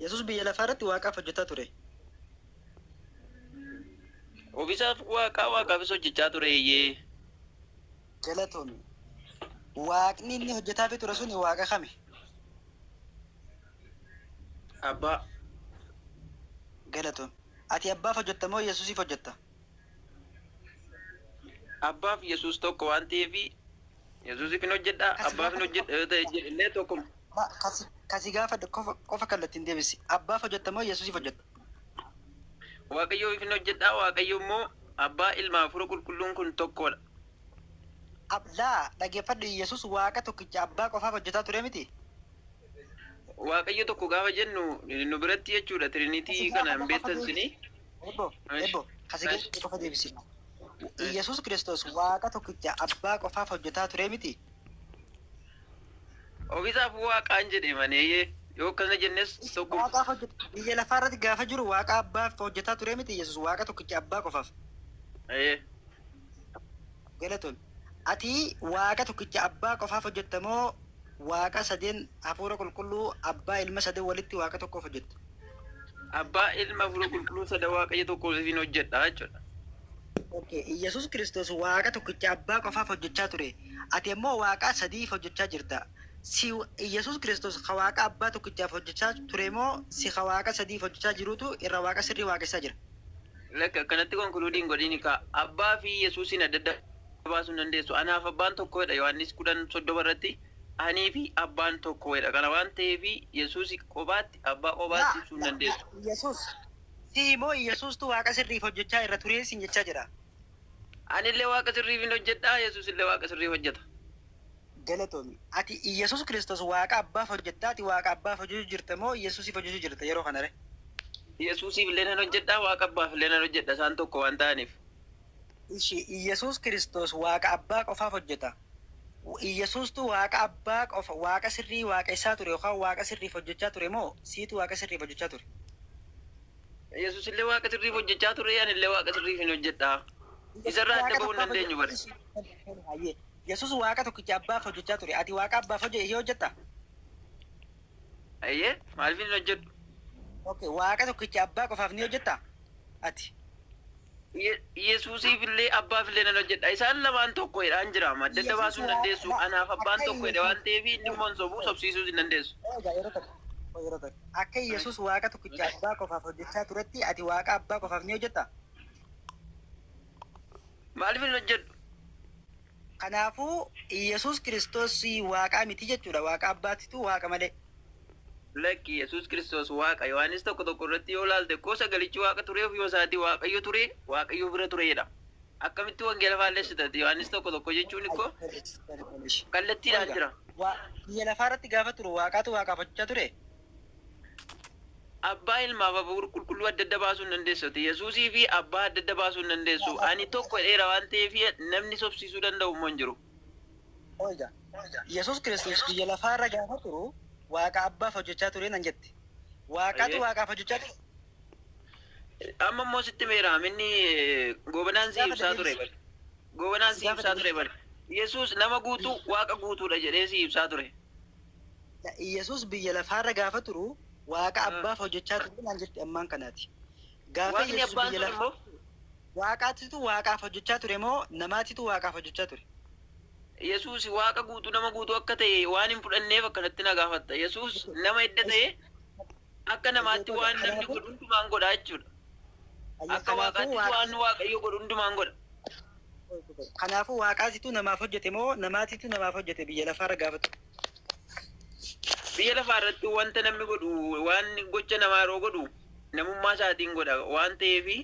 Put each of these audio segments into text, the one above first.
Yesuus biyya lafaa irratti Waaqaaf hojjetaa ture. Ofiisaaf Waaqaa, Waaqaafis hojjechaa ture, eeyyee. Galatoomi. Waaqni inni hojjetaafii ture suni Waaqa kami? Abbaa. Galatoomi. Ati Abbaaf hojjetta moo Yesuusiif hojjetta? Abbaaf Yesuus tokko waan ta'eef Yesuusiif hin hojjedha, Kasi Abbaaf hin gaafadhu hojjedha yoo ta'e jedhillee tokkuma. Kasi gaafadhu qofa qofa kallattiin deebisi. Abbaaf hojjetta moo Yesuusiif hojjetta? Waaqayyoof hin hojjedha, Waaqayyo immoo Abbaa, Ilma, Hafuura Qulqulluun kun tokkodha. Laa, dhageeffadhu. Yesuus Waaqa tokkicha Abbaa qofaaf hojjetaa ture miti? Waaqayyo tokko gaafa jennu nu biratti jechuudha Kasi Trinity kana gaafadhu hin qofa beektan deebisi. sinii. Ebbo, ebbo, kasi gaafadhu qofa deebisi. Yesuus Kiristoos Waaqa tokkicha Abbaa qofaaf hojjetaa ture miti? Ofiisaaf Waaqaan jedhe maneeyyee, yoo akkasuma jennes tokkuma. Waaqaaf hojjeta. Biyya lafaa irratti gaafa jiru Waaqa Abbaaf hojjetaa ture miti Yesuus, Waaqa tokkicha Abbaa qofaaf? Ee. Galatoon. Ati Waaqa tokkicha Abbaa qofaaf hojjetta moo Waaqa sadeen, Hafuura Qulqulluu, Abbaa, Ilma, sadeen walitti Waaqa tokkoof hojjetta? Abbaa, Ilma, Hafuura Qulqulluu sada Waaqayyo tokkoof hin hojjedha jechuudha. Okay. Yesuus Kiristoos Waaqa tokkicha Abbaa qofaaf hojjechaa ture. Ati ammoo Waaqa sadiif hojjechaa jirta. Si Yesuus Kiristoos ka Waaqa Abbaa tokkichaaf hojjechaa ture moo si ka Waaqa sadiif hojjechaa jirutu irra Waaqa sirrii waaqessaa jira? Lakka, akkanatti conclude hin godhini kaa. Abbaa fi Yesuusin adda adda baasuu hin dandeessu. Anaaf Abbaan tokkodha, Yohaannis 10:30 irratti anii fi Abbaan tokkodha. Kana waan ta'eef Yesuus kophaatti, Abbaa kophaatti Laa, ibsuu hin laa, dandeessu. Yesuus si moo Yesuustu Waaqa sirriif hojjechaa irra turee sin jechaa jira? Anillee Waaqa sirriif hin hojjedha, Yesuus illee Waaqa sirriif hojjeta. Galatoomi. Ati Yesuus Kiristoos Waaqa Abbaaf hojjetta, ati Waaqa Abbaaf hojjechuu jirta moo Yesuusiif hojjechuu jirta yeroo kana re? Yesuusiif illee nan hojjedha, Waaqa Abbaaf illee nan hojjedha, isaan tokko waan ta'aniif. Ishi, Yesuus Kiristoos Waaqa Abbaa qofaaf hojjeta. Yesuustu Waaqa Abbaa qofa, Waaqa sirrii waaqessaa ture yookaan Waaqa sirriif hojjechaa ture moo siitu Waaqa sirriif hojjechaa ture? Yesuus illee Waaqa sirriif hojjechaa ture, ani illee Waaqa sirriif hin hojjedha. Yesuus Isarraa adda Waaqa ba'uu hin tokkaaf dandeenyu bare. Hayyee. Yesuus Waaqa tokkicha Abbaaf hojjechaa ture. Ati Waaqa Abbaaf hojjetta? Ayyee, maaliif hin hojjedhu? Okay, Waaqa tokkicha Abbaa qofaaf ni hojjetta? Ati. Yesuusiif illee Abbaaf illee nan hojjedha. Isaan lamaan tokko jedhaan jira. Adda adda Yesuus baasuu hin dandeessu. Anaaf Abbaan akka tokko jedhe waan Yesuus ta'eef inni immoo hin sobuu, sobsiisuus hin dandeessu. Egaa yeroo tokko, yeroo tokko. Akka Yesuus Waaqa tokkicha Abbaa qofaaf hojjechaa turetti ati Waaqa Abbaa qofaaf ni hojjetta? Maaliif hin hojjedhu? Kanaafuu Yesuus Kiristoos Waaqaa miti jechuudha. Waaqa Abbaatitu Waaqa malee. Lakki, Yesuus Kiristoos Waaqa. Yohaannis 1:1 irratti yoo ilaalte koo sagalichi Waaqa ture, ofii isaatii Waaqayyo ture, Waaqayyo bira tureedha. Akkamitti wangeela faallessitati? Yohaannis 1:1 jechuun ikkoo kallattiidhaan jira. Biyya lafaa irratti gaafa turu Waaqaatu Waaqaaf hojjechaa ture. Abbaa, Ilmaaf Hafuura Qulqulluu adda adda baasuu hin dandeessu. Yesuusii fi Abbaa adda adda baasuu hin dandeessu. Ani tokko dheera waan ta'eef namni sobsiisuu danda'u immoo hin jiru. Oiga. Yesuus Kiristoos biyya lafaa irra gaafa turu Waaqa Abbaaf hojjechaa ture nan jette. Waaqaatu Waaqaaf hojjechaa ture. Amma immoo sitti meera, inni Goobanaan si ibsaa ture bari. Goobanaan si ibsaa ture bari. Yesuus nama guutuu, Waaqa guutuudha jedhee si ibsaa ture. Yesuus biyya lafaarra gaafa turu Waaqa Abbaaf hojjechaa ture naan jette ammaan kanaati. Gaafa Waaqni Yesuus Abbaan biyya sun lafa immoo Waaqaatitu Waaqaaf hojjechaa ture moo namaatitu Waaqaaf hojjechaa ture? Yesuus Waaqa guutuu, nama guutuu akka ta'e waan hin fudhanneef akkanatti na gaafatta. Yesuus nama edda ta'e akka namaatti waan namni godhu hundumaan godha jechuudha. Akka Waaqaattis waan Waaqayyo godhu hundumaan godha. Kanaafuu Waaqaatitu namaaf hojjete moo namaatitu namaaf hojjete biyya lafaarra gaafa ture? Biyya lafaa irratti wanta namni godhu, waan gocha namaa yeroo godhu namummaa isaatiin godha waan ta'eefi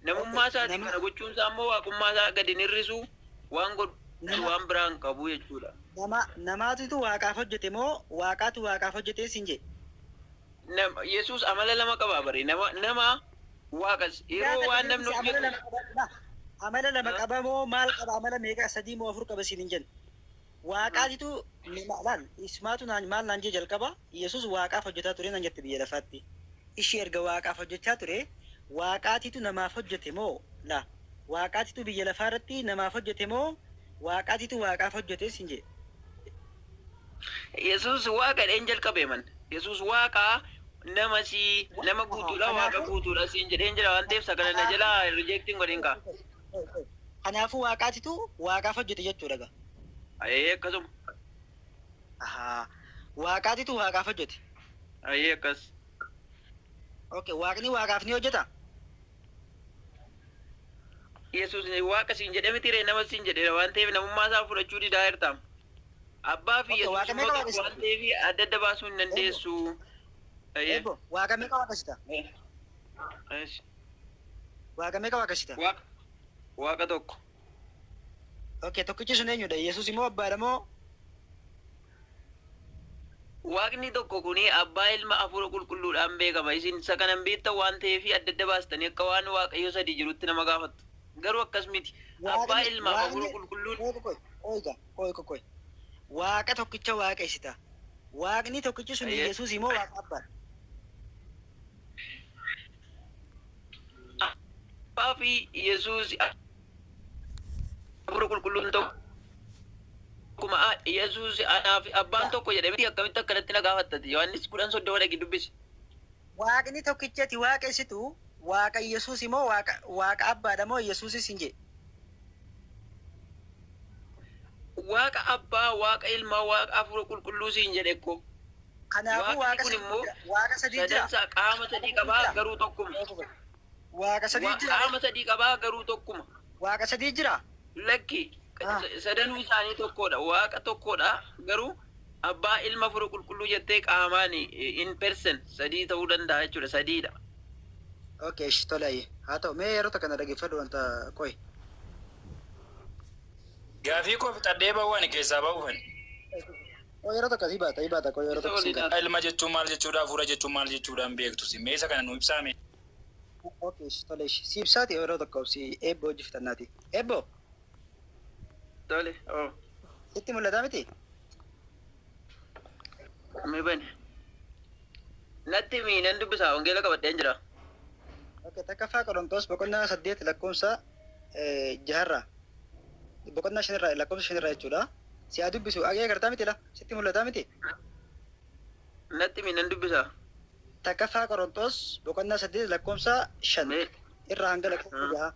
namummaa isaatiin Nama kana gochuun isaa immoo waaqummaa isaa gadi hin hir'isu, waan godhu waan biraa hin qabu jechuudha. Namaatitu Waaqaaf hojjete moo Waaqaatu Waaqaaf hojjete siin jedhe? Yesuus amala lama qaba bare, nama Waaqas yeroo Gaafa waan namni deebise amala hojjetu lama qaba. Amala lama qaba moo maal qaba, amala meeqa, sadii moo afur qaba siin hin jenne. Waaqaatitu nama laal ismaatu naan maal naan jee jalqaba, Yesuus Waaqaaf hojjetaa ture naan jette biyya lafaatti. Ishii, erga Waaqaaf hojjechaa ture Waaqaatitu namaaf hojjete moo, la, Waaqaatitu biyya lafaa irratti namaaf hojjete moo Waaqaatitu Waaqaaf hojjete siin jee? Yesuus Waaqa dheen jalqabe man. Yesuus Waaqa. Nama si nama guutuudha waaqa guutuudha siin jedheen jira waan ta'eef sagala na jalaa rejecting godhin kaa. Kanaafuu waaqaatitu waaqaaf hojjete jechuudha gaa. Ayyee akkasuma. Ahaa. Waaqaatitu waaqaaf hojjete. Ayyee akkas. Okay, waaqni waaqaaf ni hojjeta? Yesuus waaqa siin jedhe miti ree nama siin jedheera waan ta'eef namummaa isaa fudhachuu didaa jirta. Abbaa fi Okay, Yesuus waaqa immoo meeqa tokko waaqessita? waan ta'eef adda adda baasuu hin dandeessu. Ayyee. Eebbo, waaqa meeqa waaqessita? Eesh. Waaqa meeqa waaqessita? Waaqa waaqa tokko. Okay, tokkichi sun eenyudha? Yesuus immoo abbaadha moo? Waaqni tokko kuni abbaa ilma hafuura qulqulluudhaan beekama. Isin isa kanan beektan waan ta'eef adda adda baastanii akka waan waaqayyo sadii jirutti nama gaafattu. Garuu akkas miti. Abbaa Waaqni ilmaaf hafuura waaqni qulqulluun qoy qoy qoy qoy qoy qoy. Waaqa tokkicha waaqessita. Waaqni tokkichi sun Ayyee. Yesuus immoo waaqa abbaadha. Abbaa fi Yesuus hafuura qulqulluun tokkuma. Yesuus anaa fi abbaan tokko jedhamee akkamitti akkanatti na gaafattati? Yohaannis 10:30 dhaqi dubbisi. Waaqni tokkichati waaqessitu waaqa Yesuus immoo waaqa waaqa abbaadha moo Yesuusis hin jedhe? Waaqa abbaa, waaqa ilmaa, waaqa hafuura qulqulluu siin jedhe ko. Kanaafuu Waaqni waaqa kun sadii immoo jira. Waaqa sadii jira. sadansaa qaama sadii qabaa garuu tokkuma. Waaqa sadii jira. Qaama sadii qabaa garuu tokkuma. Waaqa sadii jira. Lakki sadanuu isaanii tokkodha. Waaqa tokkodha garuu abbaa ilma hafuura qulqulluu jettee qaamaan in person sadii ta'uu danda'a jechuudha sadiidha. Okay, ishi tole. Haa ta'u mee yeroo takka na dhaggeeffadhu wanta qoy. Gaafii koo fixadhee ba'uu ani keessaa ba'uufan. Qoy yeroo takka si baata, si baata qoy yeroo Isa takka si waliin baata. Ilma jechuun maal jechuudha? Hafuura jechuun maal jechuudha hin beektu. Si meesa kana nu ibsaame. Okay, ishi tole ishi. Si ibsaati yeroo tokko si eebbo hojii fixannaati. Eebbo Tole, oo, sitti mul'ataa miti? mee bani. Natti himi nan dubbisaa wangeela qabadheen jira. Okay, takkaffaa Qorontos boqonnaa 8 lakkoofsa 6rraa. Boqonnaa 5rraa lakkoofsa 5rraa jechuudha. Si haa dubbisu agee agartaa miti la? Sitti mul'ataa miti? Natti himi nan dubbisaa. Takkaffaa Qorontos boqonnaa 8 lakkoofsa 5 Mee irraa hanga lakkoofsa 6.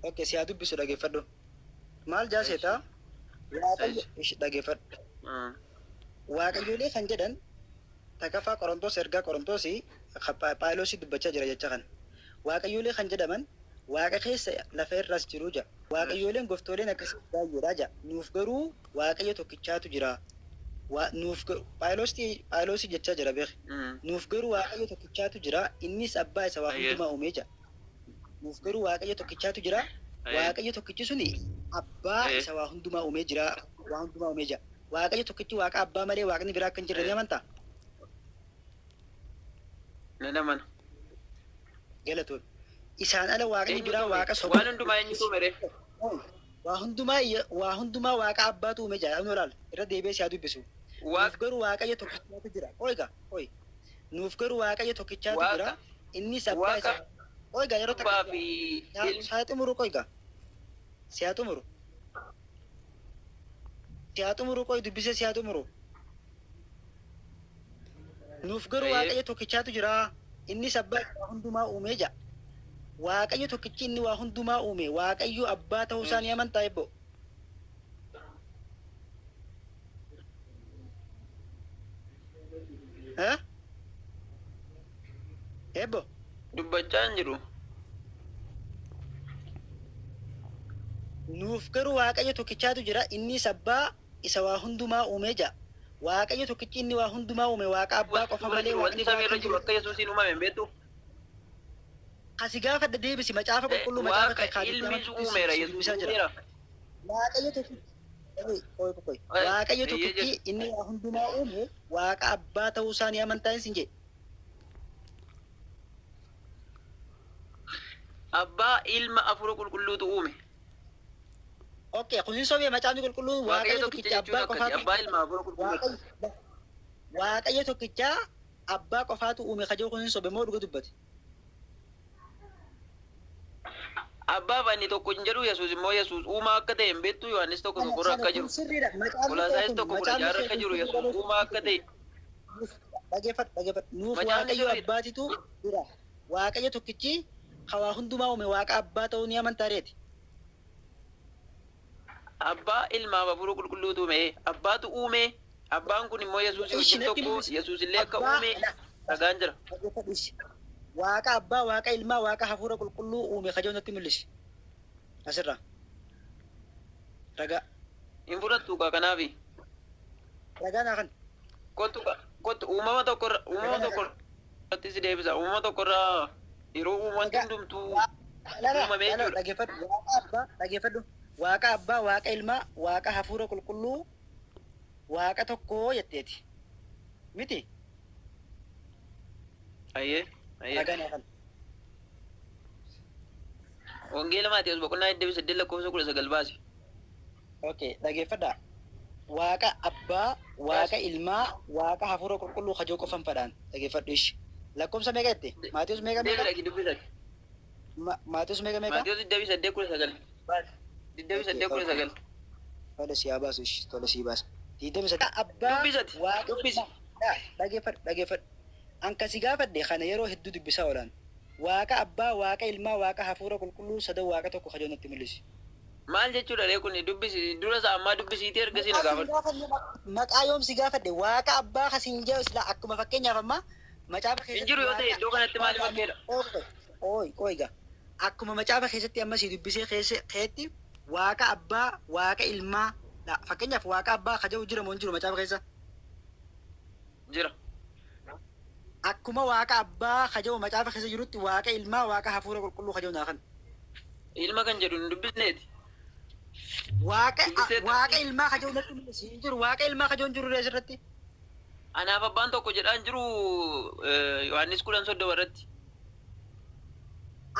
Okay, si haa dubbisu dhaggeeffadhu. Maal jaaseeta? Waaqayyo ishi dhaggeeffadhu. Waaqayyolee kan jedhan takkaffaa Qorontos ergaa Qorontosii Phaawulosii dubbachaa jira jecha kana. Waaqayyolee kan jedhaman waaqa keessa lafa irras jiru jedha. Waaqayyoleen goftooleen akkasii baay'eedha jedha. Nuuf garuu Waaqayyo tokkichaatu jira. Nuuf Phaawulosii jechaa jira beeki. Nuuf garuu Waaqayyo tokkichaatu jira. Innis abbaa isa waa Ayyee. hundumaa uumee jira. Nuuf garuu Waaqayyo tokkichaatu jira. Waaqayyo tokkichi suni abbaa Ayyee. isa waa hundumaa uumee jira. Waa hundumaa uumee jira. Waaqayyo tokkichi waaqa abbaa malee waaqni biraa akka hin jirre ni amantaa? Nan amana. Galatoon. Isaan ala waaqni Eenyutu biraa uume? waaqa soba. Waan hundumaa eenyutu uume ree? Waa hundumaa waaqa abbaatu uume jira. Inni olaal irra deebi'ee si haa dubbisu. Nuuf Waaqa garuu Waaqayyo tokkichaatu jira. Qoy gaa qoy. Nuuf garuu Waaqayyo tokkichaatu jira. Waaqa Innis abbaa Waaqa isa. Qoy gaa yeroo takka abbaa fi ilma. si haa xumuru qoy gaa. Si haa xumuru. Si haa xumuru qoy dubbisee si haa xumuru. Nuuf garuu Ayyee. Waaqayyo tokkichaatu jira. Innis abbaa isa waa hundumaa uumee jira. Waaqayyo tokkichi inni waa hundumaa uume Waaqayyo abbaa ta'uu isaa ni amantaa eebbo. Eh? Eebbo. Dubbachaa hin jiru. Nuuf garuu Waaqayyo tokkichaatu jira. Innis abbaa isa waa hundumaa uumee jira. Waaqayyo tokkichi inni waa hundumaa uume waaqa abbaa qofa malee Wanti waaqni biraa samii irra akka hin jiru jirre. akka Yesuusiin uumame hin beektu. Asi gaafadha deebisi macaafa qulqulluu macaafa Waaqa kaaditti ilmi amantutti uumeera si Yesuus dubbisaa jira. uumeera. Waaqayyo tokkichi qoy qoy qoy. Waaqayyo Eeyyee tokkichi jedhe. inni waa hundumaa uume waaqa abbaa ta'uu isaa ni amantaa hin jedhe. Abbaa ilma hafuura qulqulluutu uume. Okay, kun hin sobee macaafni qulqulluun Waaqayyo Waaqayyo tokkicha tokkicha jechuun abbaa akkasi. qofaatu Abbaa ilma hafuura qulqulluutu. Waaqayyo tokkicha abbaa qofaatu uume kajoo kun hin sobe moo dhuga dubbate? Abbaa fi ani tokko hin jedhu Yesuus immoo Yesuus uumaa akka ta'e hin beektu Yohaannis tokko Kana tokkorra sana akka kun jiru. sirriidha. Macaafni kee Qolaasaayis kun tokko kudha macaafni jaarra kee akka kun jiru sirriidha Yesuus moo uumaa akka ta'e. Dhaggeeffadhu dhaggeeffadhu. Nuuf Macaafni Waaqayyo sirriidha. abbaatitu jira. Waaqayyo tokkichi hawaa hundumaa uume Waaqa abbaa ta'uu ni amantaa reeti. Abbaa ilmaaf hafuura qulqulluutu uume. Abbaatu uume. Abbaan kun immoo Yesuusii Ishi wajjin natti tokko. mul'isi. Yesuus illee akka Abbaa uume ragaan jira. Dhaggeeffadhu ishi. Waaqa abbaa, Waaqa ilmaa, Waaqa hafuura qulqulluu uume kajoo natti mul'isi. Asirraa. Ragaa. Hin fudhattu kaa kanaafi. Ragaa naa kan. Kottu kottu uumama tokko irra uumama tokko irratti si deebisa. Uumama tokko irraa yeroo uumamti hundumtuu Lala, uumamee lala, jechuudha. dhaggeeffadhu. Waaqa abbaa, dhaggeeffadhu. Waaqa abbaa, Waaqa ilmaa, Waaqa hafuura qulqulluu, Waaqa tokkoo jetteeti. Miti? Ayyee ayyee. Ragaa naa kan. Wangeela Maatiyus boqonnaa 28 lakkoofsa 19 baasi. Okay, dhaggeeffadhaa. Waaqa abbaa, Waaqa ilmaa, Waaqa hafuura qulqulluu kajoo qofan fadhaan. Dhaggeeffadhu ishi. Lakkoofsa meeqa jette? Maatiyus meeqa meeqa? Deebi dhaqi dubbisati. Maatiyus meeqa meeqa? Maatiyus 28 19 baasi. 28 19. Tole si haa baasu ishi. Tole si baasa. 28. Abbaa, Dubbisati. Waaqa Dubbisi. ilmaa. Dhaggeeffadhu dhaggeeffadhu. Anka si gaafadhe kana yeroo hedduu dubbisaa oolan. Waaqa abbaa, Waaqa ilmaa, Waaqa hafuura qulqulluu sadan Waaqa tokko kajoo natti mul'isi. Maal jechuudha ree kun dubbisi dura isaa ammaa dubbisiitii ergasii na gaafadhu. Maqaa yoom si gaafadhe Waaqa abbaa kasiin jedhu sila akkuma fakkeenyaaf amma macaafa Hin jiru yoo ta'e iddoo kanatti maaliif fakkeedha? Ooy ooy gaa akkuma macaafa keessatti amma si dubbisee keetti Waaqa abbaa Waaqa ilmaa fakkeenyaaf Waaqa abbaa kaja'u jira moo hin jiru macaafa keessa? Jira. Akkuma Waaqa abbaa kaja'u macaafa keessa jirutti Waaqa ilmaa Waaqa hafuura qulqulluu kaja'u naa kan. Ilma kan jedhu hin dubbisneeti. Waaqa Dubbisee Waaqa ilmaa kaja'u natti mul'isi hin jiru Waaqa ilmaa kaja'u hin jiru asirratti. Anaaf abbaan tokko jedhaan jiru Yohaannis 10:30 irratti.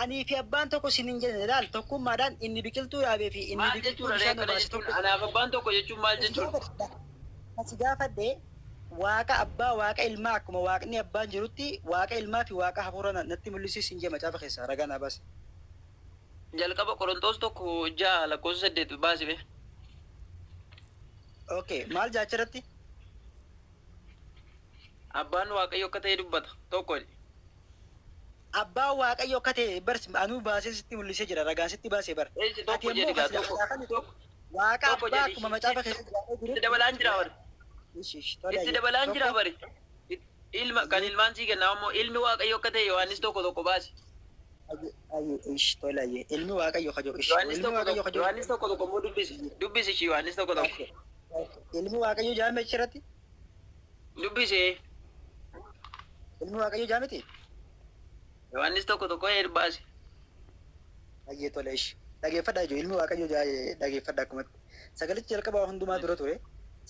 Anii fi abbaan tokko sin hin jenne ilaal tokkummaadhaan inni biqiltuu dhaabee fi inni Maal biqiltuu jechuudha ree bishaan akkana obaase jechuun tokko. anaaf abbaan tokko jechuun maal jechuudha? Asi gaafadhe Waaqa abbaa Waaqa ilmaa akkuma Waaqni abbaan jirutti Waaqa ilmaa fi Waaqa hafuura natti mul'isiis hin jee macaafa keessaa ragaa naa baase. Jalqaba Qorontoos 1:6 lakkoofsa 8 baasi bee. Okay, maal jaacharratti? Abbaan Waaqayyo akka ta'e dubbata tokko. Abbaan Waaqayyo akka ta'e bar anuu baasee sitti mul'isee jira ragaan sitti baasee bar. Eessi Ati tokko ammoo jedhi gaa kasi tokko lafaa kan tokko Waaqa tokko abbaa jedhi akkuma macaafa keessa jiraatee itti jirutti. dabalaan jira bari. Ishi ishi tole Itti ayyee. dabalaan jira Tokko bari. Ilma kan ilmaan sii kennaa immoo ilmi Waaqayyo akka ta'e Yohaannis 1:1 baasi. Ayyee ayyee ishi tole ayyee ilmi Waaqayyo kajoo ishi Yohaannis ilmi tokko Waaqayyo tokko kajoo. Yohaannis 1:1 immoo dubbisi dubbisi ishii Yohaannis 1:1. Ilmi Waaqayyo jaame achirratti? Dubbisi Ilmi Waaqayyo jaamiti? Yohaannis 1:1 baasi. Ayyee tole ishi. Dhageeffadhaa ijoo ilmi Waaqayyo dhageeffadhaa akkumatti. Sagalichi jalqabaa hundumaa dura ture.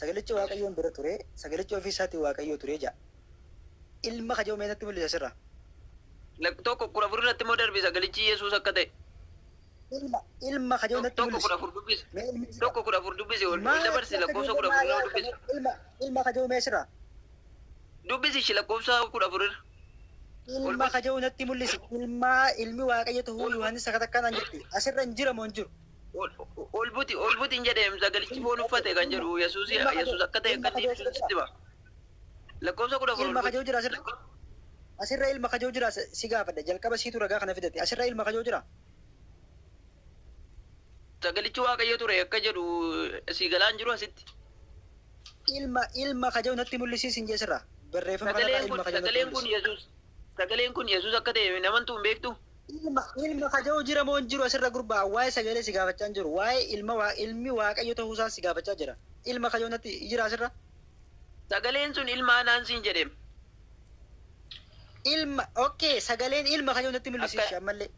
Sagalichi Waaqayyoon bira ture. Sagalichi ofii isaatii Waaqayyo ture ja'a. Ilma kajoo mee natti mul'isa asirraa. 1:14 irratti immoo darbi sagalichi Yesuus akka ta'e. Ilma ilma kajoo natti Tokko mul'isi. 14 dubbisi. Mee ilmi 1:14 dubbisi ol Maal dabarsi akka lakkoofsa kajoo 14 irra dubbisi. ilma ilma kajoo mee asirraa. Dubbisi ishii lakkoofsa 14 irra. Ilma kajoo natti mul'isi. Ilma ilmi Waaqayyo ta'uu Yohaannis akka takkaan jetti. Asirra hin jira moo hin jiru? Ol buti ol buti hin jedheem sagalichi foon uffate kan jedhu Yesuus Yesuus akka ta'e kan ibsu sitti hima. Lakkoofsa 14 ol Ilma buti. kajoo jira asirra. Asirra ilma kajoo jira si gaafadha. Jalqaba siitu ragaa kana fidate. Asirra ilma kajoo jira. Sagalichi Waaqayyo ture akka jedhu si galaan jiru asitti. Ilma ilma kajoo natti mul'isiis hin jeesirra. Barreeffama kanarraa Sagaleen kun ilma kajoo natti sagaleen kun mul'isi. Yesuus sagaleen kun Yesuus akka ta'e namantu hin beektu. Ilma ilma kajoo jira moo hin jiru asirra gurbaa waa'ee sagalee si gaafachaa hin jiru. Waa'ee ilma ilmi Waaqayyo ta'uusaa si gaafachaa jira. Ilma kajoo natti jira asirra. Sagaleen sun ilma anaan siin jedheem. Ilma okay sagaleen ilma kajoo natti mul'isiis Akka ammallee.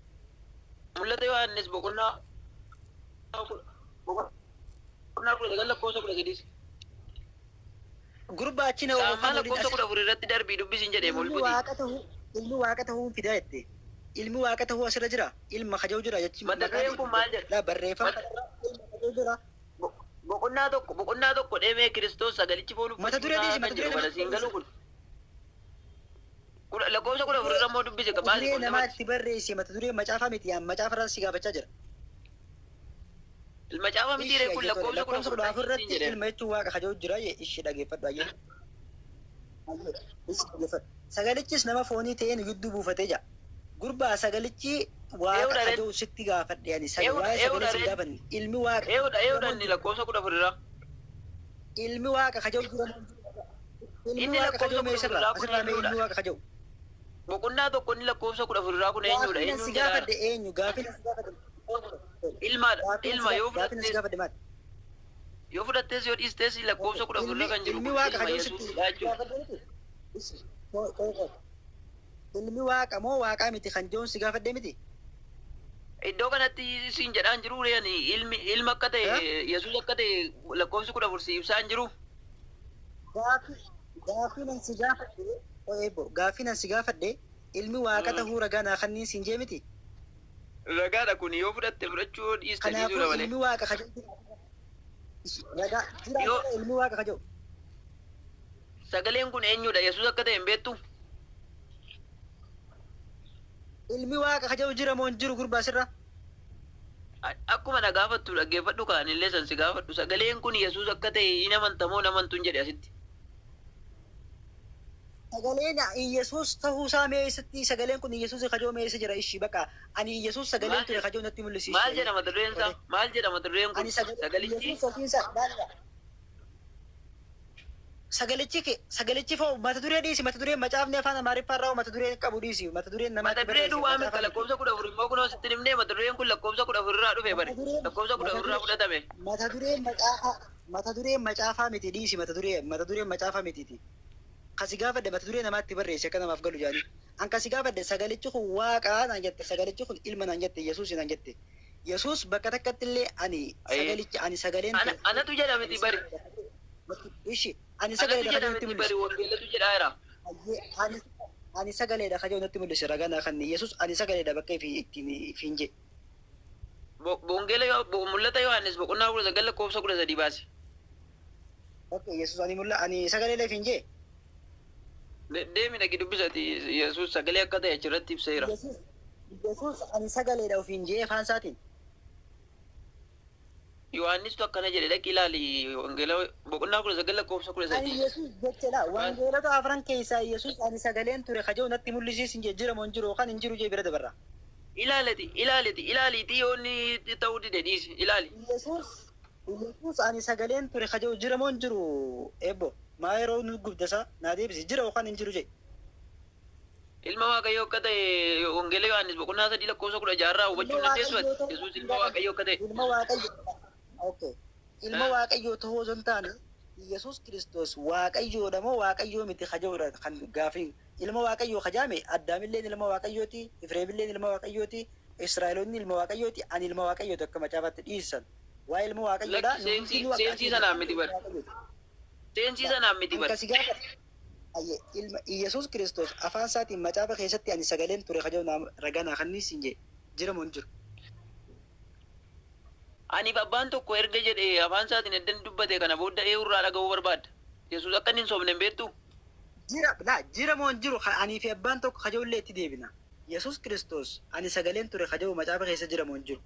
Mul'ata Yohaannis boqonnaa 19 lakkoofsa 13. Gurbaa achi na Saammaa oofan waliin lakkoofsa as 14 irratti darbii dubbisiin jedheem ol ilmi buti. waaqa ta'uu ilmi waaqa ta'uu fidaa jette. Ilmi waaqa ta'uu asirra jira. Ilma kajoo jira jechi Mata maqaan dureen kun maal jedha? laa barreeffama kanarra ilma kajoo jira. Boqonnaa tokko deemee Kiristoos sagalichi foon Mata duree uffachuusaa dhiisi kan mata duree jedhu nama kana siin galuu kun. Lakkoofsa 14 irra immoo dubbise mata baasi duree ol namaa dabarsi. itti barreesse mata duree macaafa miti yaa macaafa irraa si gaafachaa jira. Macaafa miti Ishi ree kun ayyee tole lakkoofsa lakkoofsa 14 14 irratti irratti jedheem. ilma jechuun waaqa kajoo jira ishee dhageeffadhu ayyee. Sagalichis nama foonii ta'een gidduu buufatee jira. Gurbaa sagalichi waaqa aduu sitti gaafadhe ani waa'ee sagalee si gaafanne ilmi waaqa. Eewudha inni lakkoofsa 14 irraa. Ilmi waaqa kaja'u jira. Ilmi waaqa kaja'u meesharraa asirraa mee ilmi waaqa kaja'u. Boqonnaa tokko inni lakkoofsa 14 irraa kun eenyudha? Gaaffiin si gaafadhe eenyu? Gaaffiin si gaafadhe. Ilmaadha. Ilma yoo Gaaffiin si gaafadhe maali? Yoo fudhattees yoo dhiistees lakkoofsa 14 irra kan jiru Ilmi waaqa kaja'u sitti gaafadhe. Ilmi waaqa moo waaqaa miti kan jiruun si gaafadhe miti? Iddoo kanatti siin jedhaan jiru reeni ilmi ilma akka ta'e Yesuus akka ta'e lakkoofsi 14 si ibsaan jiru. Gaaffiin an si gaafadhe eebbo gaaffiin an si gaafadhe ilmi waaqa ta'uu ragaa naa kanniin siin jee miti? Ragaadha kun yoo fudhatte fudhachuu dhiiste dhiisuudha malee. Kanaafuu ilmi waaqa kaja'u ragaa jira ilmi waaqa kaja'u. Sagaleen kun eenyudha? Yesuus akka ta'e hin beektu? Ilmi waaqa kaja'u jira moo hin jiru gurbaa sirra? Akkuma na gaafattu dhaggeeffadhu kaanillee san si gaafadhu. Sagaleen kun Yesuus akka ta'e hin amantamoo hin amantu hin jedhe asitti. Sagaleen Yesuus ta'uusaa mee eessatti sagaleen kun Yesuus kaja'u mee eessa jira ishii baqa ani Yesuus sagaleen ture kaja'u natti mul'isi. Maal jedha mata dureen isaa? Maal jedha mata dureen kun? Sagalichi Yesuus ofiinsa Sagalichi foo mata duree dhiisi mata duree macaafni afaan Amaariffaa irraa mata duree qabu dhiisi mata dureen namaa mata duree duwwaa miti lakkoofsa 14 immoo kunoo sitti himnee mata dureen kun lakkoofsa 14 irraa dhufe bare lakkoofsa 14 irraa fudhatame. Mata dureen macaafaa mata dureen macaafaa miti dhiisi mata dureen macaafaa mitiiti. Kasi gaafadhe mata duree namaatti barreesse akka namaaf galu jaanii. An kasi gaafadhe sagalichi kun waaqaa naan jette sagalichi kun ilma naan jette Yesuus naan jette. Yesuus bakka takkatti illee ani sagalichi ani sagaleen. Anatu jedha miti bari. Ishi ani sagaleedha kaja'u natti mul'ise. Wangeelatu jedhaa jira. Ani sagaleedha kaja'u natti mul'ise ragaa naa kanni Yesuus ani sagaleedha bakka ittiin ifiin jedhe. Wangeela mul'ata Yohaannis boqonnaa 19 lakkoofsa 13 baase. Okay Yesuus ani mul'a ani sagaleedha ifiin jedhe. Deemi dhaqi dubbisati Yesuus sagalee akka ta'e achirratti ibseera. Yesuus ani sagaleedha ofiin jedhe afaan isaatiin. Yohaannistu akkana jedhe dhaqi ilaali wangeela boqonnaa 19 lakkoofsa 13. Ani Yesuus jechuudha wangeelota afran keessaa Yesuus ani sagaleen ture kaja'u natti mul'isiis hin jira moo hin jiru yookaan hin jiru jee bira dabarra. Ilaalati ilaalati ilaaliitii yoo inni ta'uu dide dhiisi ilaali. Yesuus ani sagaleen ture kaja'u jira moo hin jiru eebbo maa yeroo nu gubdasa naa deebisi jira yookaan hin jiru jee. Ilma Waaqayyoo akka ta'e wangeela Yohaannis boqonnaa 3 lakkoofsa 16 irraa hubachuu dandeessu ati Yesuus ilma Waaqayyoo akka ta'e. Ilma Waaqayyoo. Okay. Ilma Waaqayyoo ta'uu osoo hin taane Yesuus Kiristoos Waaqayyoodha moo Waaqayyoo miti kaja'uudha kan gaafiin. Ilma Waaqayyoo kajaame Addaamilleen ilma Waaqayyooti, Ifreemilleen ilma Waaqayyooti, Israa'eloonni ilma Waaqayyooti, ani ilma Waaqayyooti akka macaafaatti dhiisan. Waa'ee ilma Waaqayyoodha. Seensii sanaan miti bari. Seensii sanaan miti bari. Akkasi gaafa ilma Yesuus Kiristoos afaan isaatiin macaafa keessatti ani sagaleen ture kaja'u ragaa naa kanniis hin jee jira moo hin jiru. Ani abbaan tokko erga jedhe afaan isaatiin eddan dubbate kana booda eenyurraa dhaga'uu barbaadda. Yesuus akka inni hin soomne hin beektu? Jira laa jira moo hin jiru anii fi abbaan tokko kaja'ullee itti deebina. Yesuus Kiristoos ani sagaleen ture kaja'u macaafa keessa jira moo hin jiru.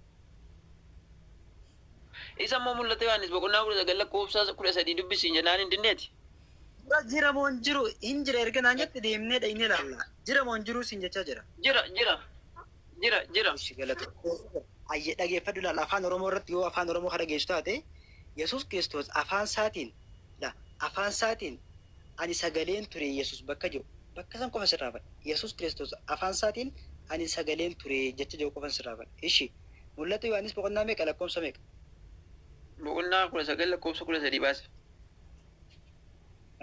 Isa immoo mul'ata Yohaannis boqonnaa 19 lakkoofsa 13 dubbisiin jennaan hin dinneeti. Jira moo hin jiru hin jira erga naan jette deemnee dhaynee ilaalla. Jira moo hin jiru siin jechaa jira. Jira jira jira jira. Ayyee dhageeffadhu ilaala afaan Oromoo irratti yoo afaan Oromoo kana dhageessu taate Yesuus Kiristoos afaan isaatiin afaan isaatiin ani sagaleen ture Yesuus bakka jiru bakka san qofa sirraa fadha. Yesuus Kiristoos afaan isaatiin ani sagaleen ture jecha jiru qofa sirraa fadha. Ishi mul'ata Yohaannis boqonnaa meeqa lakkoofsa meeqa? Boqonnaa 19 lakkoofsa 13 baase.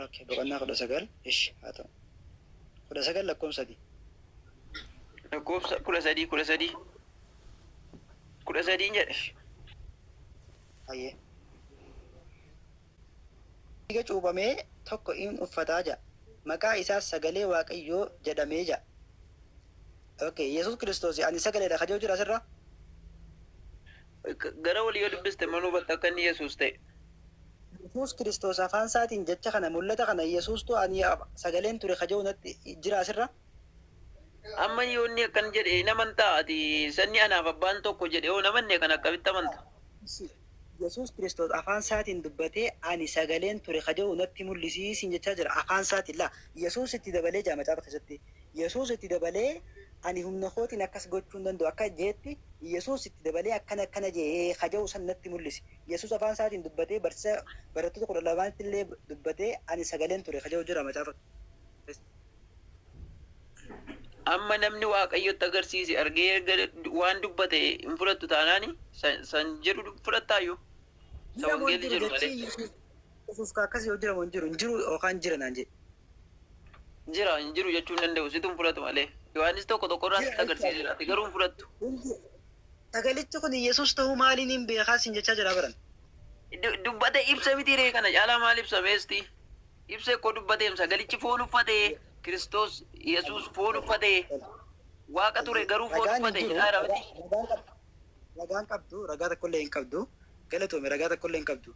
Okay boqonnaa 19 ishi haa ta'u. 19 lakkoofsa 3. Lakkoofsa 13 13. 13 jedhe. Ayyee. Dhiiga cuuphamee tokko in uffataa jira. Maqaa isaas sagalee Waaqayyoo jedhamee jira. Okay, Yesuus Kiristoos ani sagaleedha kaja'u jira asirra. Gara walii yoo dubbiste manuu bakka akka inni Yesuus ta'e. Yesuus Kiristoos afaan isaatiin jecha kana mul'ata kana Yesuustu ani sagaleen ture kaja'u natti jira asirra. Amma yoo inni akkan jedhe hin amantaa ati sanni anaaf abbaan tokko jedhe yoo namanne kan akkamitti amanta? Yesuus Kiristoos afaan isaatiin dubbatee ani sagaleen ture ka jedhu natti mul'isii siin jechaa jira afaan isaatiin laa Yesuus itti dabalee jaa macaafa keessatti Yesuus itti dabalee ani humna kootiin akkas gochuu hin danda'u akka jeetti Yesuus itti dabalee akkana akkana jee ka jedhu san natti mul'isi Yesuus afaan isaatiin dubbatee barsiisa barattoota 12tti illee dubbatee ani sagaleen ture ka jedhu jira macaafa keessatti. Amma namni Waaqayyotti agarsiise argee erga waan dubbate hin fudhattu taanaani san jedhu fudhattaayyuu. Isa Jira moo hin wangeelli jiru jedhu malee. jechi Yesuus ka akkas yoo jira moo hin jiru hin jiru yookaan jira naan jedhe. Jira hin jiru jechuu hin danda'u situ hin fudhatu malee. Yohaannis tokko tokko irraa Jira sitti agarsiiseera ati garuu hin fudhattu. Hundi sagalichi kun Yesuus ta'uu maaliin hin beekaa siin jechaa jira baran. Dubbate ibsa miti ree kana caalaa maal ibsa meesti? Ibsa koo dubbateem sagalichi foon uffate Kiristoos Yesuus foon uffate waaqa ture garuu foon Ragaan hin uffate jiru. jedhaa miti. Ragaan qabdu. Ragaa tokkollee hin qabdu. Galatoome ragaa tokkollee hin qabdu.